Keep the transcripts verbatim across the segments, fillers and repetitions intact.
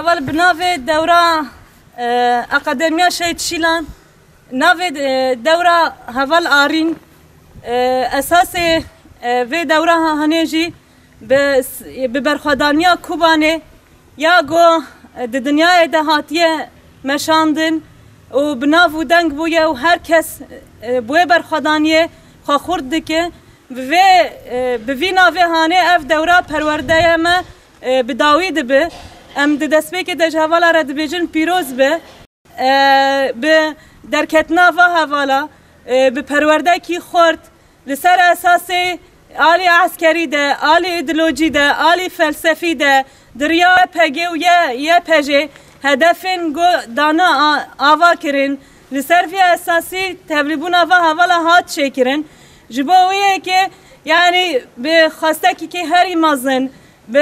Heval bi navê dewra, e, Akademiya Şehîd Şîlan, navê, e, dewra Heval Arîn, e, esasê, e, vê dewra hanê jî bi, bi berxwedaniya Kobanê ya ku, e, di dinyayê de hatiye meşandin û bi nav û deng bûye û her kes, e, bi wê berxwedaniyê xwe xurt dike. Bi vê, e, bi vî navê hanê ev dewra perwerdeye me, e, bi dawî dibe. Em di destpêkê de ji hevala re dibêjin pîroz be. E, bi derketina va hevala, e, bi perwerdekî xurt, li ser esasê alî eskerî de, alî îdeolojî de, alî felsefî de, di riya Y P G û Y-, Y P J hedefên go dana a-, ava kirin. Li ser vî esasî tevlîbûna va hevala hat çêkirin. Ji bo wê yekê, yanî bi xwestekî herî mezin, bi,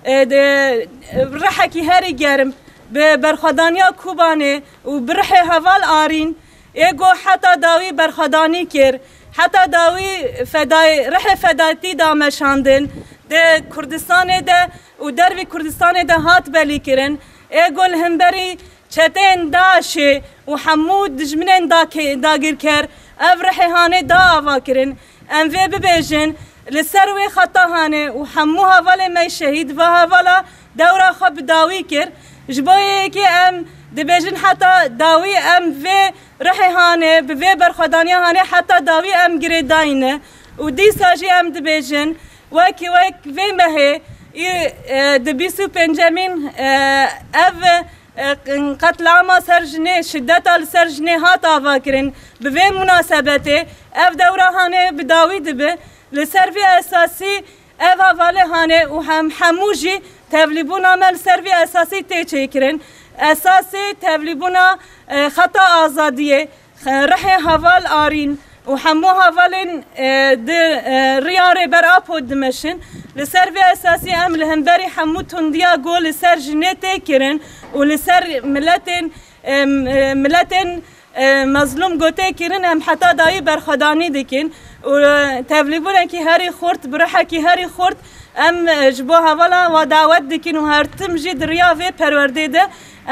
e, de, rihekî herî germ, bi berxwedaniya Kobanê û bi rihê heval Arîn, ê ku heta dawî berxwedanî kir, heta dawî fedayî, rihê fedayîtî da meşandin, di Kurdistanê de û dervî Kurdistanê de hat belîkirin, ê ku li hemberî çeteyên DAIŞê û hemû dijminên dake-, dagirker ev rihê hanê da ava kirin. Em vê bibêjin, li ser wê xeta hanê û hemû hevalê me şehîd va hevala dewra xwe bi dawî kir. Ji bo yekê em dibêjin heta dawî em vê rihê hanê, bi vê berxwedaniya hanê heta dawî em girêdayî ne. Û dîsa jî em dibêjin, wekî wek vê mehê, î, e, di bîst û pêncemîn, e, ev, e, qetlama ser jinê, şideta li ser jinê hat ava kirin. Bi vê munasebetê ev dewra hanê bi dawî dibe. Li ser vê esasî ev hevalê hanê û hem, hemû jî tevlîbûna me li ser vê esasî tê çêkirin. Esasê tevlîbûna, e, xeta azadiyê, xe-, rihê heval Arîn û hemû hevalên, e, di, e, riya Rêber Apo dimeşin. Li ser vê esasî em li hemberî hemû tundiya ku li ser jinê tê kirin û li ser miletên, e, m-, e, miletên e, mezlûm gotê kirin, em heta dayî berxwedanî dikin û, e, tevlîbûnekî herî xurt, bi rihekî herî xurt em, e, ji bo hevala wa dawet dikin û her tim jî di riya vê perwerdê de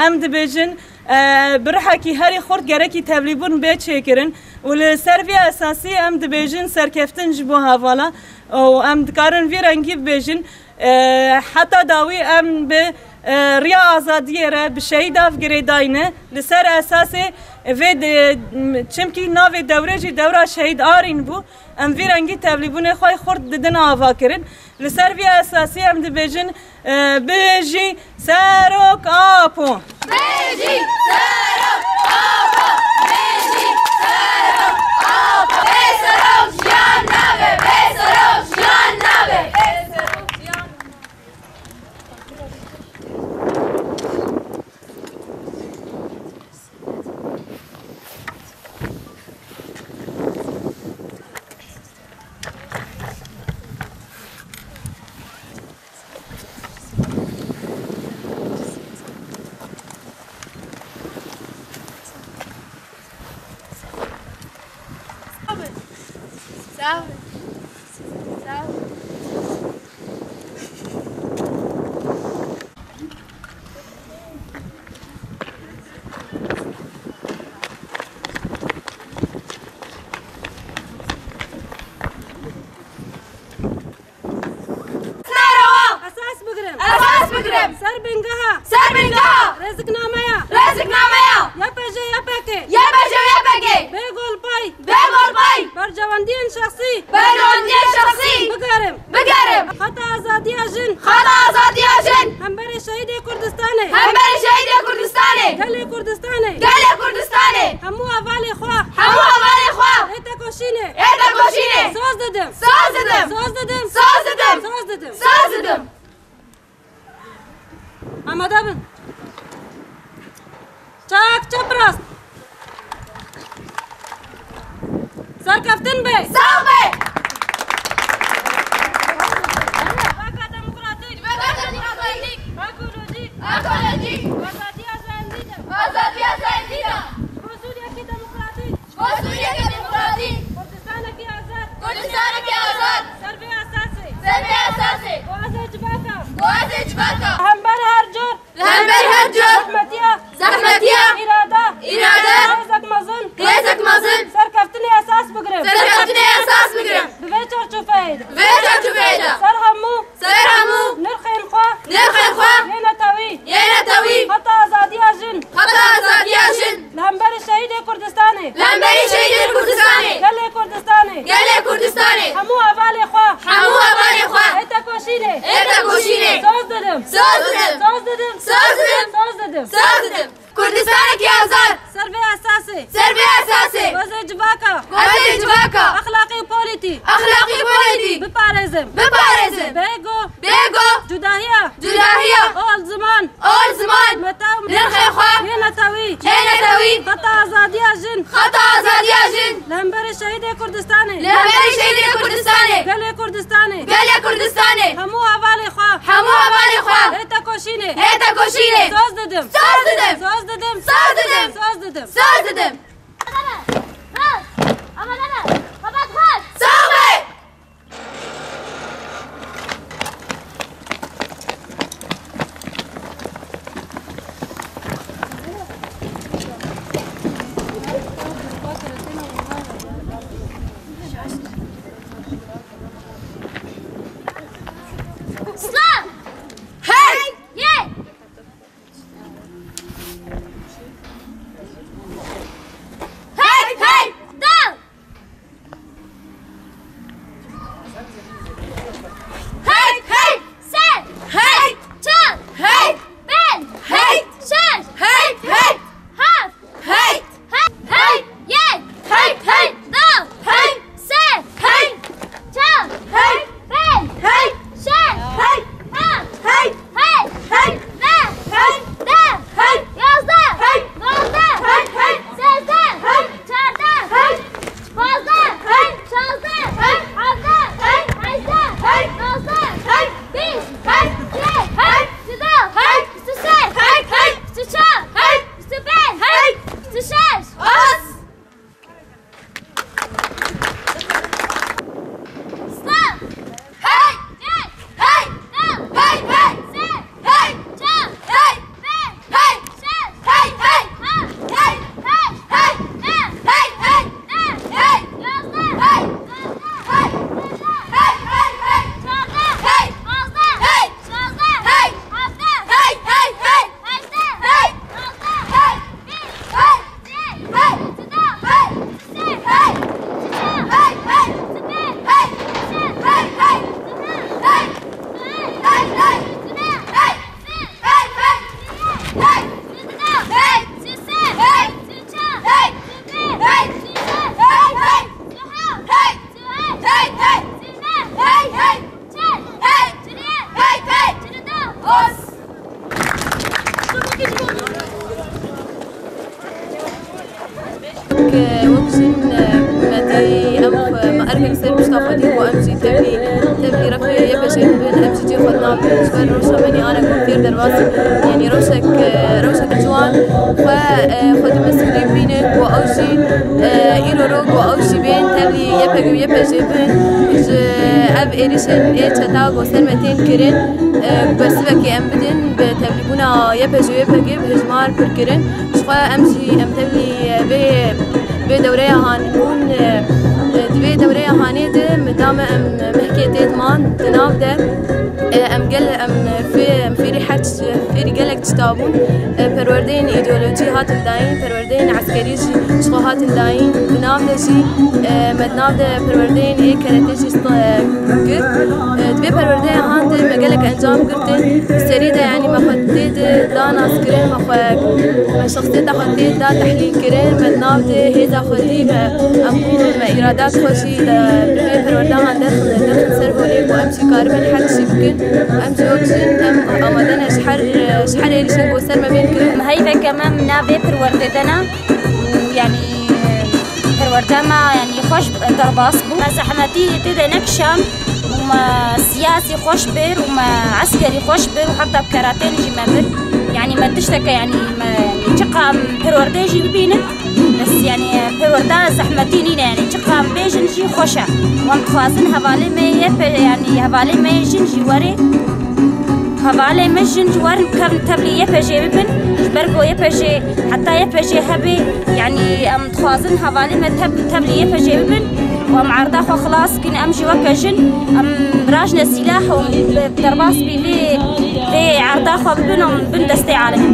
em dibêjin, e, bi rihekî herî xurt gerekî tevlîbûn bê çêkirin û li ser vê esasî em dibêjin serkeftin ji bo hevala û em dikarin vî rengî bibêjin. E, heta dawî em bi, e, riya azadiyê re bi şehîd av girêdayî ne. Li ser esasê vê de, çimkî navê dewrê jî dewra şehîd Arîn bû. Em vî rengî tevlîbûnê xwe xurt didin ava kirin. Li ser vî esasî em dibêjin, e, bijî Serok Apo! Bijî Serok Apo! Bijî Serok Apo! Bê Serok jiyan nabe! Bê Serok jiyan nabe! Bê Serok jiyan nabe! Sağ ol. Sağ ol. Sağ ol. Esas bigirim. Esas bigirim. Ser bingeha. Ser bingeha. Rêziknameya. Rêziknameya. Y P J Y P G. Y P J Y P G. Bê golpay. Bê golpay. Berjewendiyên şexsî. Berjewendiyên şexsî. Bigerim. Bigerim. Xeta azadiya jin. Xeta azadiya jin. Hemberê şehîdê Kurdistanê. Hemberê şehîdê Kurdistanê. Gelê Kurdistanê. Gelê Kurdistanê. Hemû hevalê xwe. Hemû hevalê xwe. Ê tekoşînê. Ê tekoşînê. Soz didim. Soz didim. Soz didim. Soz didim. Soz didim. Soz didim. Amade bin. Çak, çep rast. Serkeftin be. Sağ be. Civaka demokratîk. Civaka demokratîk. Ekolojîk. Ekolojîk. Azadiya zendî de. Azadiya zendî de. Ji bo Sûriyekî demokratîk. Ji bo Sûriyeke demokratîk. Kurdistanekî azad. Kurdistanekî azad. Ser vê esasê. Ser vê esasê. Guazê civaka. Guazê civaka. Hember her cor. Hember her cor. Zehmetiya. Zehmetiya. Îrade. Îrade. Hêzek mezin. Hêzek mezin. Serkeftinê esas bigirin. Serkeftinê esas bigirin. Bi vê çarçoveyê de. Bi vê çarçoveyê de. Ser hemû. Ser hemû. Nirxên xwe. Nirxên xwe. Yê netewî. Yê netewî. Xeta azadiya jin. Xeta azadiya jin. Li hemberî şehîdê Kurdistanê. Li hemberî şehîdê Kurdistanê. Gelê Kurdistanê. Gelê Kurdistanê. Hemû hevalê xwe. Hemû hevalê xwe. Ê tekoşînê. Ê tekoşînê. Soz didim. Soz didim. Soz didim. Soz didim. Soz didim. Soz didim. Kurdistanekî azad. Ser vê esasê. Ser vê esasê. Wezê civaka. Wezê civaka. Exlaqî û polîtî. Exlaqî û polîtî. Biparêzin. Biparêzin. Bêgo. Bêgo. Cudahiya. Cudahiya. Ol ziman. Ol ziman. Netew. Nirxê xwe. Yê netewî. Yê netewî. Xeta azadiya jin. Xeta azadiya jin. Li hemberî şehîdê Kurdistanê. Li hemberî şehîdê Kurdistanê. Gelê Kurdistanê. Gelê Kurdistanê. Hemû hevalê xwe. Hemû hevalê xwe. Hê tekoşînê. Hê tekoşînê. Soz didim. Soz didim. Soz didim. Soz didim. Soz didim. Soz didim. Soz didim. Sax be. Silav! Hey! Yê! Hey! Hey! Dal! Hey! Hey! Ser! Hey! Çav! Hey! Bel! Hey! Şaş! Hey! Hey! Hav! Hey! Hey! Hey! Yek! Hey! Hey! Du! Hey! Sê! Hey! Çar! Hey! Pênc! Hey! Şeş! Hey! Heft! Hey! Hey! Hey! Hey! Neh! Hey! Deh! Hey! Yazdeh! Hey! Duwazdeh! Hey! Hey! Sêzdeh! Hey! Çardeh! Hey! Pazdeh! Hey! Şazdeh! Hey! Hevdeh! Hey! Hejdeh! Hey! Nozdeh! Hey! Bîst! Hey! Yek! Hey! Bîst û du! Hey! Bîst û sê! Hey! Hey! Bîst û çar! Hey! Bîst û pênc! Hey! Bîst û şeş! As! Silav! Hey! Hey! Hey! Hey! Hey! Sê! Hey! Çar! Hey! Pênc! Hey! Şeş! Hey! Hey! Heft! Hey! Hey! Heşt! Hey! Hey! Neh! Hey! Hey! Yazdeh! Hey! Duwazdeh! Hey! Sêzdeh! Hey! Hey! Hey! Çardeh! Hey! Pazdeh! Hey! Şazdeh! Hey! Hevdeh! Hey! Hey! Hey! Hejdeh! Hey! Nozdeh! Hey! Bîst! Hey! Hey! Hey! Hey! Hey! Hey! Hey! Hey! Hey! Hey! Hey! Hey! Hey! Hey! Hey! Hey! Hey! Hey! Hey! Wek jin, e, me dî em xwe, me erkek ser pişta xwe dî ku em jî tevlî, tevlî refê YPJ'ê dibin, em jî cihê xwe dinavin. Ji ber rewşa me nî ane ku têr derbas, yanî rewşek, e, rewşek ciwan xwe, e, xwe di min sirî bînin ku ew jî, e, îro ro ku ew jî bên tevlî YPG û YPJ'ê bin. Ji ev êrîşên ê çeta ku ser me tên kirin, e, bersivekê em bidin, bi tevlîbûna YPJ û YPG'ê bi hejmar pir kirin. Jixwe em jî em tevlî vê, vê dewreya hanê bûn, e, e, di vê dewreya hanê de mi da me em mehkê tê diman di nav de, e, em gel, em fê-, em fêrî her tişt, fêrî gelek tişta bûn. E, perwerdeyên îdeolojî hatin dayîn, perwerdeyên eskerî jî jixwe hatin dayîn. Di nav de jî, e, me di nav de perwerdeyên ê keretê jî st-, e, kir. E, di vê perwerdeya han de me gelek encam girtin. Di serî de, yanî me xwe tê de da naskirin, me xwe, me şexsiyeta xwe tê da tehlîl kirin, me di nav de hêza xwe dî, me, em bû me îradat xwe jî li vê perwerdeya han derxin, derxin ser holê ku em jî karibin her tiştî bikin. Em jî wek jin em amade ne ji her, ji her êrîşên ku ser me bên kirin. Heyveke me nav vê perwerdê de ne û yanî perwerde me yanî xweş derbas bû. Me zehmetî tê de nekişand û me siyasî xweş bir û me eskerî xweş bir û heta bi keratên jî me bir. Yanî me tişteke yanî me çiqa em perwerdê jî bibînin. Bes yanî perwerde zehmetî nîne yanî çiqa em bêjin jî xweş e. Wan dixwazin hevalê me yê pe-, yanî hevalê me yê jin jî were. Hevalê me jin ji werin kevin tevlî Y P J bibin, ji ber ku Y P J heta Y P J hebe, yanî em dixwazin hevalê me tev-, tevlî Y P J bibin û em erda xwe xilas kin, em jî weke jin, em rajne sîlah û bi derbas bî vê, vê erda xwe bibin û em bin destê alemê.